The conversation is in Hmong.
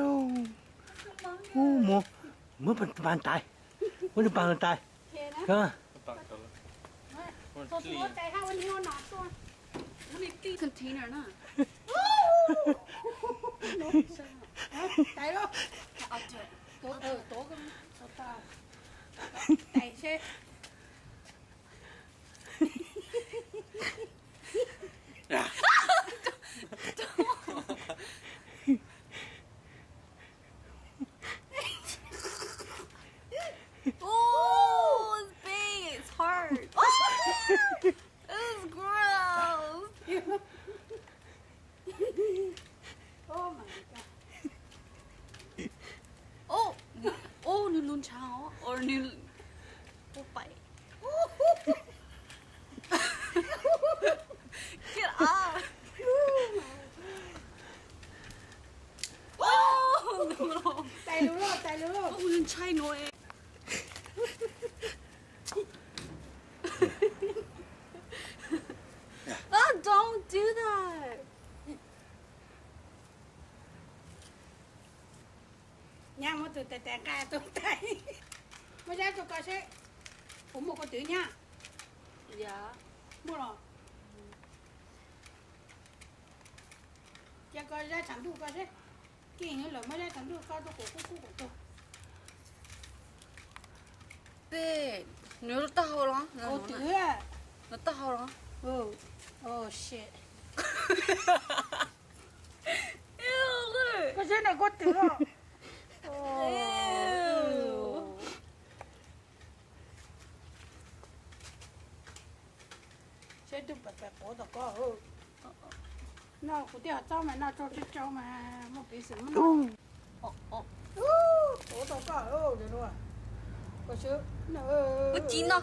Ub, muab, muab pab tais, muab lub pab tais. Container na. Tais lauj. Tais seb. Oh, it's big, it's hard. It's gross. Oh my god. Oh, oh, nws lub ntshav os, or nws puas paim. Get off. Oh, no. Tais lus lauj, tais lus lauj. Oh, nws ntshai no. Oh, don't do that. Nyab muab tus tais tais nqa tus tais. Muab zab rau koj seb puas muaj koj twv nyab. Muaj los. Cia koj zab tshav ntuj koj seb. Keej heev lawm, muab zab tshav ntuj koj tuaj kuv kub kub kuv tuag. Peb, nws lub taub hau los? Koj twv. Nws taub hau los? Oh shit. Koj seb na, koj twv los. Seb twb pem pem quav tom koj. Noj kuv tej hov txob mas noj tsau tsau tsau mas muaj peev xwm muab noj. Quav tom koj. Koj seb. Ua ci no.